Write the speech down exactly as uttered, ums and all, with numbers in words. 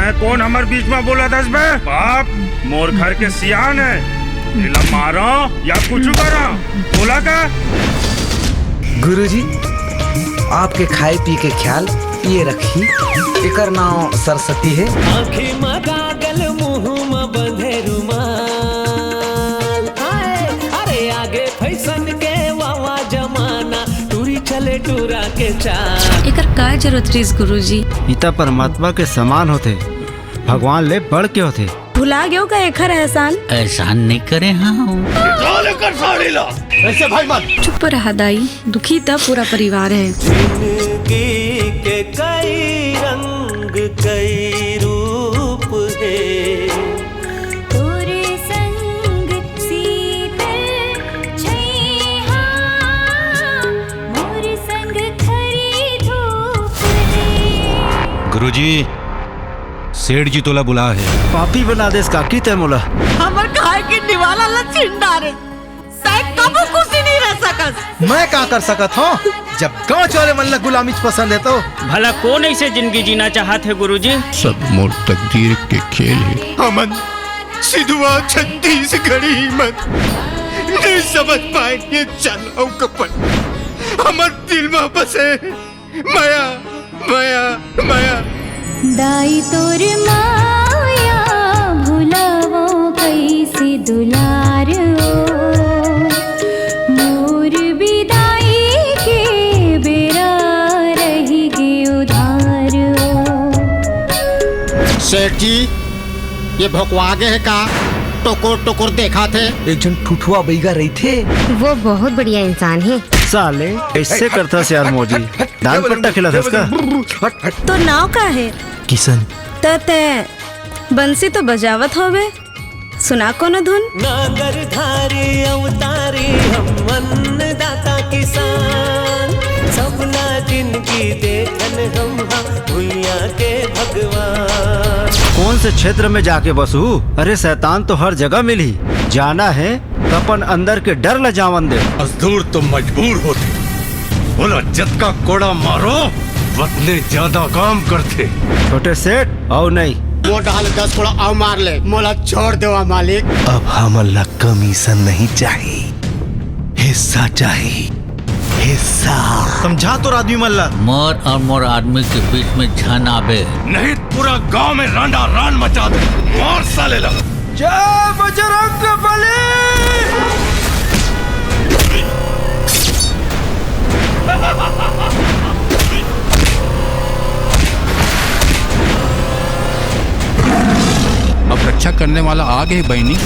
मैं कोन हमर बीच में बोलत हस बे? बाप, मोर घर के सियान हे। एला मारो या कुछ करो, बोला का? गुरुजी, आपके खाए पी के ख्याल ये रखी, एकर नाव सरस्वती हे। आँखी म गागल, मुँह म बंधे रुमाल। हाय, अरे आगे फैशन के वावा जमाना, टूरी चले टूरा के चाल। एकर का जरूरत रहिस गुरुजी? पिता परमात्मा के समान होथे, भगवान ले बढ़ के होथे। भुला गेव का एखर एहसान? एहसान नइ करे हँव। निकाल एकर साड़ी ला। ऐसे भाई मत। चुप रहा दाई, दुखी त पूरा परिवार हे। जिंदगी के कई रंग, कई रूप हे। तोरे संग शीतल छैहा, मोर संग खरी धूप हे। गुरुजी, सेठ जी तोला बुला हे। पापी बना देस काकी तैं मोला। हमर खाए के निवाला ला छीन डारे। तैं कभू खुशी नइ रह सकस। मैं का कर सकत हँव, जब गाँव वाले मन ला गुलामी पसंद हे तो? भला कोन ऐसे जिंदगी जीना चाहत हे गुरुजी? सब मोर तकदीर के खेल हे। हमन सिधवा छत्तीसगढ़ी मन नइ समझ पाएन ये चाल अउ कपट। हमर दिल म बसे मया, मया, मया। दाई तोर माया भुलावो कैसे दुलार ओ, मोर बिदाई के बेरा रहि गे उधार ओ। सेठ जी, ये भोकवा गे हे का? टोकुर टोकुर देखाथे। एक झन ठुठुआ बइगा रहिथे। वो बहुत बढ़िया इंसान हे। साले, ऐसे करथस यार मौजी। दान पट्टा खिलाथस का? तोर नाव का हे? किशन। त तैं बंसी तो बजावत होबे, सुना कोनो धुन। नांगरधारी अवतारी हम अन्नदाता किसान, सबला जिंदगी देखन हम हा भुइयां के भगवान। कोन से क्षेत्र में जाके बसहू? अरे शैतान तो हर जगह मिलही। जाना हे त अपन अंदर के डर ल जावन दे। मजदूर तो मजबूर होथे, ओला जतका कोड़ा मारो, वतने ज्यादा काम करथे। छोटे सेठ, अउ नहीं। मोर डहर ले दस कोड़ा अउ मार ले, मोला छोड़ देवा मालिक। अब हमन ला कमीशन नहीं चाही, हिस्सा चाही, हिस्सा। समझा तोर आदमी मन ला। मोर अउ मोर आदमी के बीच में झन आबे। नहीं पूरा गांव में रांडा रांड मचा दे। मार साले ला। जय बजरंग बली। अब रक्षा करने वाला आ गे बहिनी।